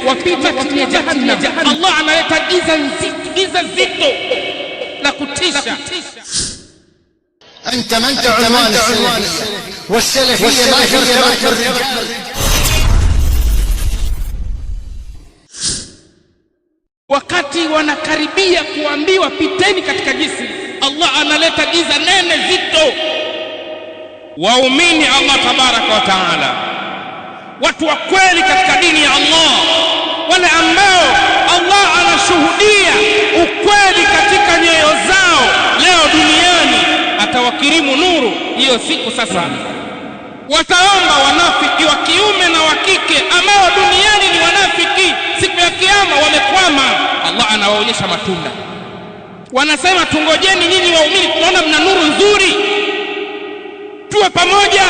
Wapita chini ya jahannam, Allah analeta giza nzito, giza zito la kutisha. أنت ما أنت عنوان السلفية، والسلفية ما ترتبط بالرجال. Wakati wanakaribia kuambiwa piteni katika jisri, Allah analeta giza nene zito. Waumini Allah tabaraka wa taala, watu wa kweli katika dini ya Allah, wale ambao Allah anashuhudia ukweli katika nyoyo zao, leo duniani atawakirimu nuru hiyo siku. Sasa wataomba wanafiki wa kiume na wa kike ambao duniani ni wanafiki, siku ya kiyama wamekwama. Allah anawaonyesha matunda, wanasema tungojeni nyinyi waumini, tunaona mna nuru nzuri, tuwe pamoja.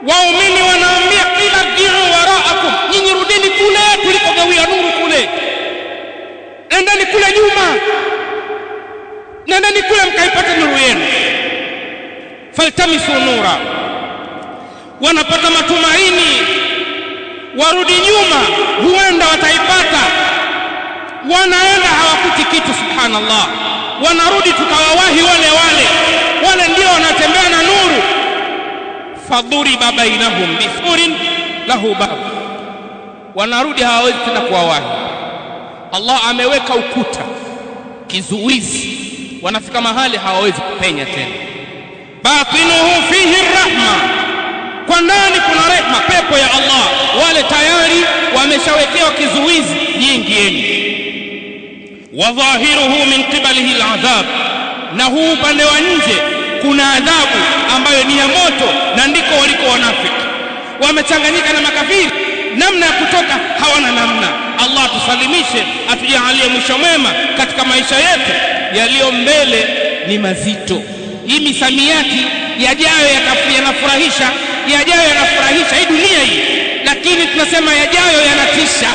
Waumini wanaambia qila rji'u waraakum, nyinyi rudini kule tulikogawia nuru kule, nendeni kule nyuma, nendeni kule mkaipate nuru yenu. Faltamisu nura, wanapata matumaini, warudi nyuma, huenda wataipata. Wanaenda hawakuti kitu, subhanallah. Wanarudi tukawawahi wale wale, wale ndio wanatembea na nuru. Fadhuriba bainahum bisurin lahu bab, wanarudi hawawezi tena kuwawahi. Allah ameweka ukuta kizuizi, wanafika mahali hawawezi kupenya tena. Batinuhu fihi rahma, kwa ndani kuna rehma, pepo ya Allah. Wale tayari wameshawekewa kizuizi, nyingieni. Wa dhahiruhu min qibalihi aladhab, na huu upande wa nje kuna adhabu ambayo ni ya moto, na ndiko waliko wanafiki, wamechanganyika na makafiri, namna ya kutoka hawana namna. Allah tusalimishe, atujalie mwisho mwema katika maisha yetu. Yaliyo mbele ni mazito. Hii misamiati yajayo yanafurahisha, yajayo yanafurahisha hii dunia hii, lakini tunasema yajayo yanatisha.